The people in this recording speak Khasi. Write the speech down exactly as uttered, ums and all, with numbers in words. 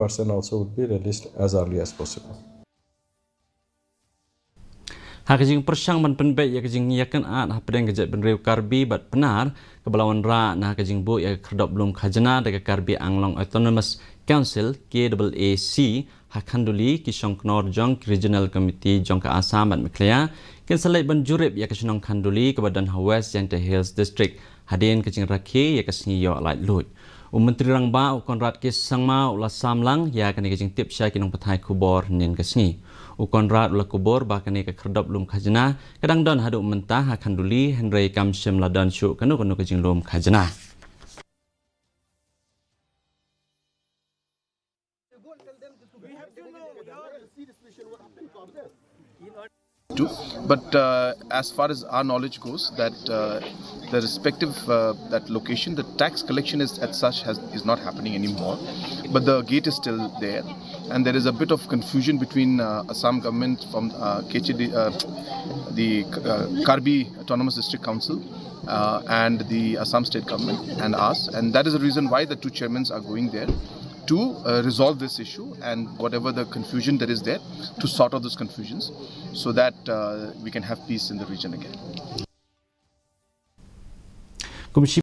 Person also would be released as early as possible. Ha ka jingpyrshang ban pynbeit ïa ka jingïakynad hapdeng ka jaitbynriew Karbi bad Pnar, kaba la wanrah na ka jingbuh ïa ka khyrdop lum khajna da ka Karbi Anglong Autonomous Council, K A A C, ha Khanduli, ki shongknor jong ki Regional Committee jong ka Assam bad Meghalaya kin sa leit ban jurip ïa ka shnong Khanduli kaba don ha West Jaintia Hills District, hadien ka jingrakhe ïa ka sngi ïoh laitluid. U Myntri Rangbah, u Conrad K Sangma, u la sam lang ïa kane ka jingtip sha ki nongpathai khubor hynnin ka sngi. U Conrad u la kubur ba kane ka khyrdop lum khajna ka dang don haduh mynta ha Khanduli, hynrei kam shym la don shuh kano kano ka jinglum khajna. Too. But uh, as far as our knowledge goes, that uh, the respective uh, that location, the tax collection is as such has, is not happening anymore, but the gate is still there, and there is a bit of confusion between uh, Assam government from uh, K H A D, uh, the uh, Karbi Autonomous District Council uh, and the Assam state government and us, and that is the reason why the two chairmen are going there to uh, resolve this issue and whatever the confusion that is there, to sort out those confusions so that uh, we can have peace in the region again. Kum shi